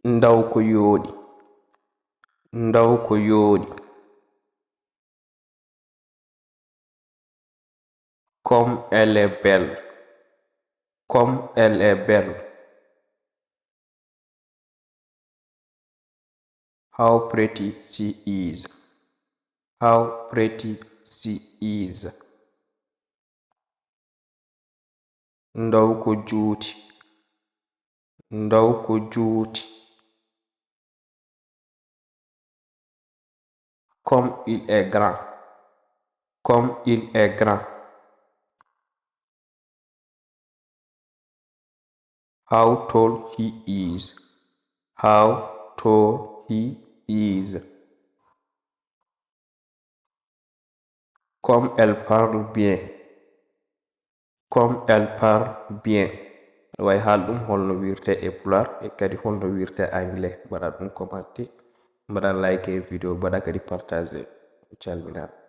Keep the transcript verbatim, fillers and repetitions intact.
Ndaw ko yooɗi. Ndaw ko yooɗi. Comme elle est belle. Comme elle est belle. How pretty she is. How pretty she is. Ndaw ko juuti. Ndaw ko juuti. Comme il est grand. Comme il est grand. How tall he is. How tall he is. Comme elle parle bien. Comme elle parle bien. Way haal ɗum holno wirte e Pulaar e kadi holno wirte Anglais. Mbaɗa ɗum commenté, mbaɗa like e vidéo, mbaɗa kadi partagé. Calminama.